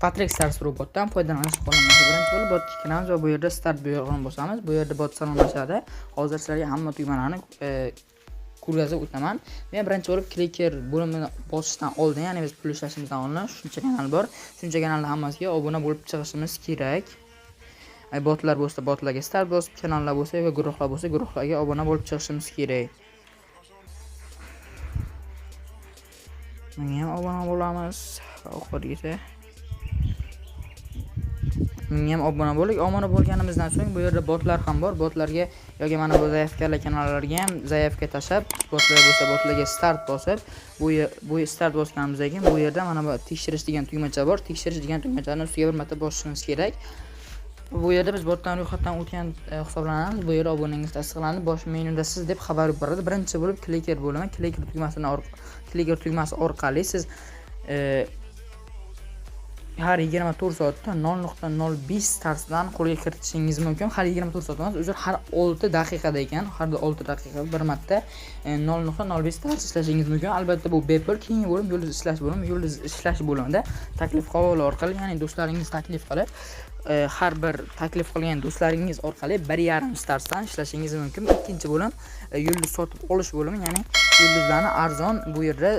Patrick Stars robotdan foydalanish qo'llanmasi. Birinchi bo'lib botga kiramiz va bu yerda start buyrug'ini bosamiz. Bu yerda bot salomlashadi. Hozir sizlarga hamma tugmalarni ko'rgazib o'taman. Men birinchi bo'lib kliker bo'limini bosishdan oldin, ya'ni biz pul ishlashimizdan oldin shuncha kanal bor. Shuncha kanalni hammasiga obuna bo'lib chiqishimiz kerak. Botlar bo'lsa, botlarga start bosib, kanallar bo'lsa va guruhlar bo'lsa, guruhlarga obuna bo'lib chiqishimiz kerak. Bunga ham obuna bo'lamiz. Oxirigacha. Bunga ham obuna bo'ldik. Obuna bo'lganimizdan so'ng bu yerda botlar ham bor. Botlarga yoki mana bu заявка lar kanallarga ham заявка tashlab, botlar bo'lsa botlarga start bosib, bu start bosganimizdan keyin bu yerda mana bu tekshirish degan tugmacha bor. Tekshirish degan tugmachani ustiga bir marta bosishimiz kerak. Bu yerda biz botdan ro'yxatdan o'tgan hisoblanamiz. Bu yerda obunangiz tasdiqlandi. Bosh menyuda siz deb xabar beradi. Birinchi bo'lib kliker bo'limi, kliker tugmasi orqali siz har 24 soatda 0.05 starsdan qo'lga kiritishingiz mumkin. Har 24 soat emas, uzr, har 6 daqiqada ekan. Har 6 daqiqada bir marta 0.05 stars ishlashingiz mumkin. Albatta, bu bepul. Keyingi bo'lim yulduz ishlash bo'limi. Yulduz ishlash bo'limida taklif havola orqali, ya'ni do'stlaringiz taklif qilib, har bir taklif qilgan do'stlaringiz orqali 1,5 starsdan ishlashingiz mumkin. Ikkinchi bo'lim yulduz sotib olish bo'limi, ya'ni yulduzlarni arzon bu yerda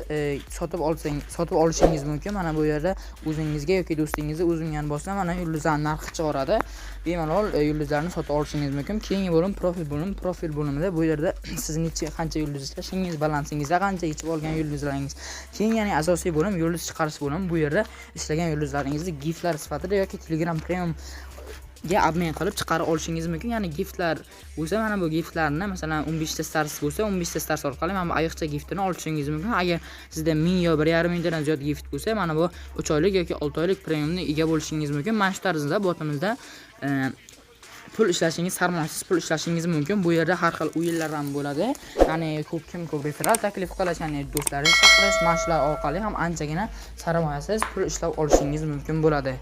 sotib olishingiz mumkin. Mana bu yerda o'zingizga yoki do'stingizni o'zingani bossa, mana yulduzlarni narxi chiqaradi. Bemalol yulduzlarni sotib olishingiz mumkin. Keyingi bo'lim profil bo'limi. Profil bo'limida bu yerda siz necha, qancha yulduz ishlashingiz, balansingizda qancha, yechib olgan yulduzlaringiz. Keyin, ya'ni asosiy bo'lim yulduz chiqarish bo'limi. Bu yerda ishlagan yulduzlaringizni giftlar sifatida yoki Telegram Premium ga обмен qilib chiqarib olishingiz mumkin. Ya'ni giftlar bo'lsa, mana bu giftlarni, masalan, 15 ta stars bo'lsa, 15 ta stars orqali mana bu ayiqcha giftini olishingiz mumkin. Agar sizda 1000 yo 1,5 mingtadan ziyod gift bo'lsa, mana bu 3 oylik yoki 6 oylik premiumni ega bo'lishingiz mumkin. Mana shu tarzda botimizda pul ishlashingiz, sarmoyasiz pul ishlashingiz mumkin. Bu yerda har xil o'yinlar ham bo'ladi. Ya'ni ko'p kim ko'p referal taklif qilish, ya'ni do'stlaringizni chaqirish, mana shular orqali ham anchagina sarmoyasiz pul ishlab olishingiz mumkin bo'ladi.